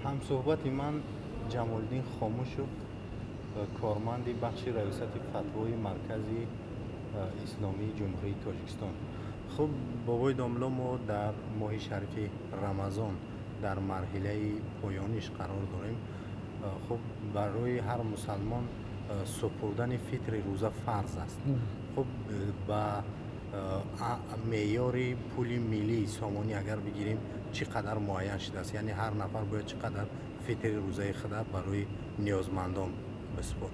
Ҳамсӯҳбати ман Ҷамолиддин Хомушов, корманди бахши раёсати фатвои Маркази Исломии Ҷумҳурии Тоҷикистон. Хуб, бобои домло, мо дар моҳи шарифи Рамазон дар марҳилаи поёниш қарор дорем. Хуб, барои ҳар мусалмон супурдани фитри рӯза фарз аст. Хуб, ба меъёри пули миллии сомонӣ агар бигирем, чӣ қадар муайян шудааст? Яъне ҳар нафар бояд чӣ қадар фитри рӯзаи худа барои ниёзмандон бисупорад?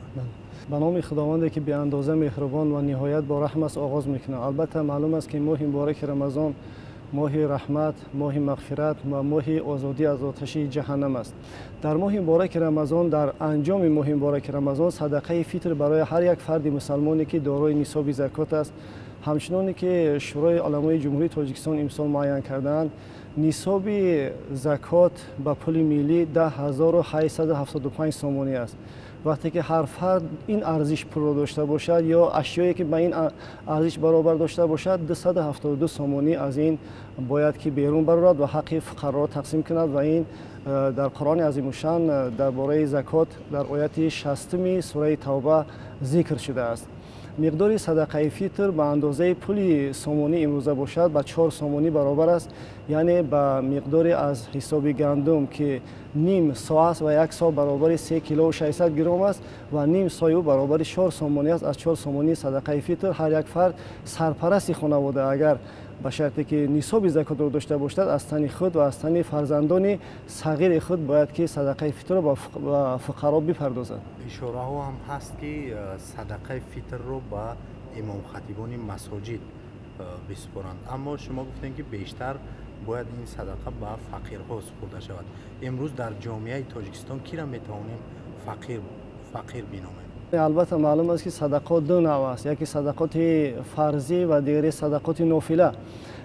Ба номи Худованде ки беандоза меҳрубон ва ниҳоят бо раҳм аст оғоз мекунам. Албатта, маълум аст, ки моҳи мубораки Рамазон моҳи раҳмат, моҳи мағфират ва моҳи озодӣ аз оташи ҷаҳаннам аст. Дар моҳи мубораки Рамазон, дар анҷоми моҳи мубораки Рамазон, садақаи фитр барои ҳар як фарди мусалмоне, ки дорои нисоби закот аст, ҳамчуноне ки Шӯрои уламои Ҷумҳурии Тоҷикистон имсол муайян кардаанд, нисоби закот ба пули миллӣ 10 875 сомонӣ аст. Вақте ки ҳар фард ин арзиш пулро дошта бошад ё ашёе ки ба ин арзиш баробар дошта бошад, 272 сомонӣ аз ин бояд ки берун барорад ва ҳаққи фуқароро тақсим кунад. Ва ин дар Қуръони азимушшан дар бораи закот дар ояти 60-уми сураи Тавба зикр шудааст. Миқдори садақаи фитр ба андозаи пули сомонӣ имрӯза бошад, ба 4 сомонӣ баробар аст, яъне ба миқдори аз ҳисоби гандум, ки ним со аст ва 1 со баробари 3 килову 600 грамм аст ва ним сои ӯ баробари 4 сомонӣ аст. Аз 4 сомонӣ садақаи фитр ҳар як фард, сарпарасти хонавода, агар ба шарте ки нисоби закотро дошта бошад, аз тани худ ва аз тани фарзандони сағири худ бояд ки садақаи фитрро ба фуқаро бипардозад. Ишораҳо ҳам ҳаст, ки садақаи фитрро ба имомхатибони масоҷид бисупоранд, аммо шумо гуфтем, ки бештар бояд ин садақа ба фақирҳо супурда шавад. Имрӯз дар ҷомеаи Тоҷикистон кира метавонем фақир биномем? Албатта, маълум аст, ки садақот ду навъ аст: яке садақоти фарзӣ ва дигаре садақоти нофила.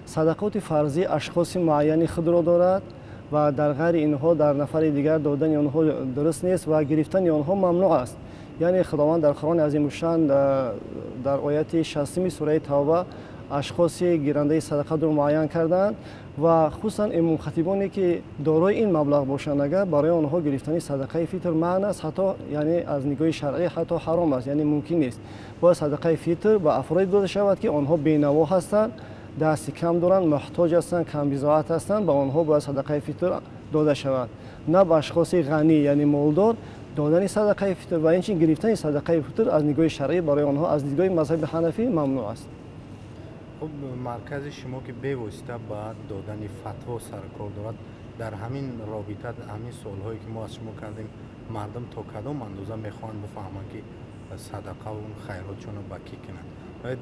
Садақоти фарзӣ ашхоси муайяни худро дорад ва дар ғайри инҳо дар нафари дигар додани онҳо дуруст нест ва гирифтани онҳо мамнӯъ аст. Яъне Худованд дар Қуръони азимушшан дар ояти 60-уми сураи Тавба ашхоси гирандаи садақатро муайян кардаанд ва хусусан имомхатибоне ки дорои ин маблағ бошанд, агар барои онҳо гирифтани садақаи фитр манъ аст, ҳатто яъне аз нигоҳи шаръӣ ҳатто ҳаром аст, яъне мумкин нест. Бояд садақаи фитр ба афроде дода шавад, ки онҳо бенаво ҳастанд, дасти кам доранд, муҳтоҷ ҳастанд, камбизоат ҳастанд. Ба онҳо бояд садақаи фитр дода шавад, на ба ашхоси ғанӣ, яъне молдор. Додани садақаи фитр ва инчунин гирифтани садақаи фитр аз нигоҳи шаръӣ барои онҳо аз нигоҳи мазҳаби ҳанафӣ мамнӯъ аст. Хуб, маркази шумо, ки бевосита ба додани фатво саркор дорад, дар ҳамин робита ҳамин суолҳое ки мо аз шумо кардем, мардум то кадом андоза мехоҳанд бифаҳманд, ки садақаву хайротшонро ба кӣ кунанд?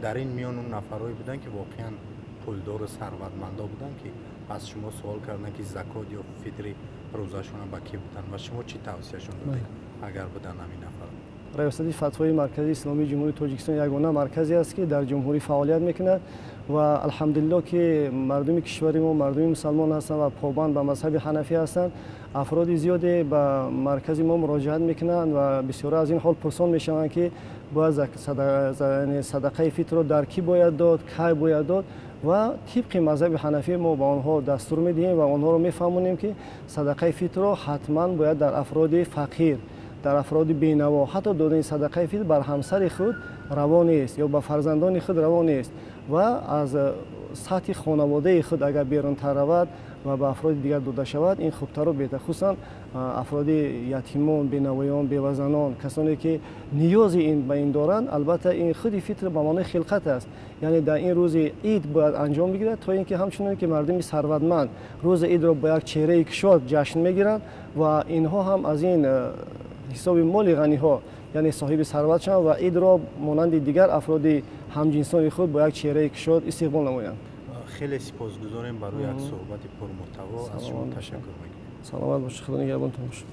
Дар ин миён он нафарҳое буданд, ки воқеан пулдору сарватмандо буданд, ки аз шумо суол карданд, ки закот ё фитри рӯзашонро ба кӣ буданд ва шумо чӣ тавсияшон додед, агар буданд ҳамин нафар? Раёсати фатвои Маркази Исломии Ҷумҳурии Тоҷикистон ягона марказе аст, ки дар ҷумҳурӣ фаъолият мекунад ва алҳамдулилло, ки мардуми кишвари мо мардуми мусалмон ҳастанд ва побанд ба мазҳаби ҳанафӣ ҳастанд. Афроди зиёде ба маркази мо муроҷиат мекунанд ва бисёре аз ин ҳол пурсон мешаванд, ки бояд садақаи фитрро дар кӣ бояд дод, кай бояд дод. Ва тибқи мазҳаби ҳанафӣ мо ба онҳо дастур медиҳем ва онҳоро мефаҳмонем, ки садақаи фитрро ҳатман бояд дар афроди фақир, дар афроди бенаво, ҳатто додани садақаи фитр бар ҳамсари худ раво нест ё ба фарзандони худ раво нест ва аз сатҳи хонаводаи худ агар берунтар равад ва ба афроди дигар дода шавад, ин хубтару беҳтар, хусусан афроди ятимон, бенавоён, бевазанон, касоне ки ниёзи ин ба ин доранд. Албатта, ин худи фитр ба маънои хилқат аст, яъне дар ин рӯзи ид бояд анҷом бигирад, то ин ки ҳамчунон ки мардуми сарватманд рӯзи идро бо як чеҳраи кушод ҷашн мегиранд ва инҳо ҳам аз ин ҳисоби моли ғаниҳо, яъне соҳиби сарват шаванд ва идро монанди дигар афроди ҳамҷинсони худ бо як чеҳраи кушод истиқбол намоянд. Хеле сипосгузорем барои як суҳбати пурмуҳтаво. Аз шумо ташаккур мекунем. Саломат бошед, Худо нигаҳбонтон бошад.